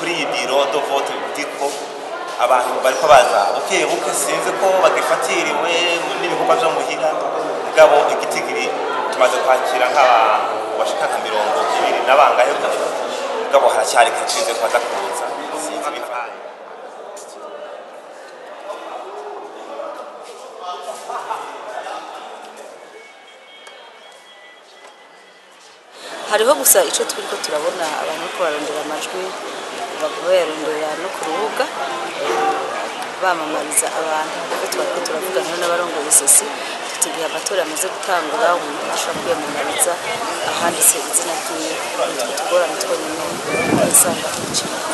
Kuri iyi bureau de vote ndiko, abantu bariko baza buke buke. Sinzi ko bagifatiriwe n'ibikorwa vyo muhira, mugabo igitigiri tumaze kwakira nk'abantu bashika nka 20 n'abangahe gutyo, mugabo haracyari kare, ko baza kuza, sinzi bivaye. Hariho gusa icyo turiko turabona, abantu ko barondera amajwi bayarondera no ku rubuga, bamamariza abantu, kuko twariko turavugana n'abarongoye CECI tuti igihe amatora amaze gutangura, umuntu ashobora kwiyamamariza ahanditse izina ryiwe. Nitwo tugorane twonyine usanga tukiri.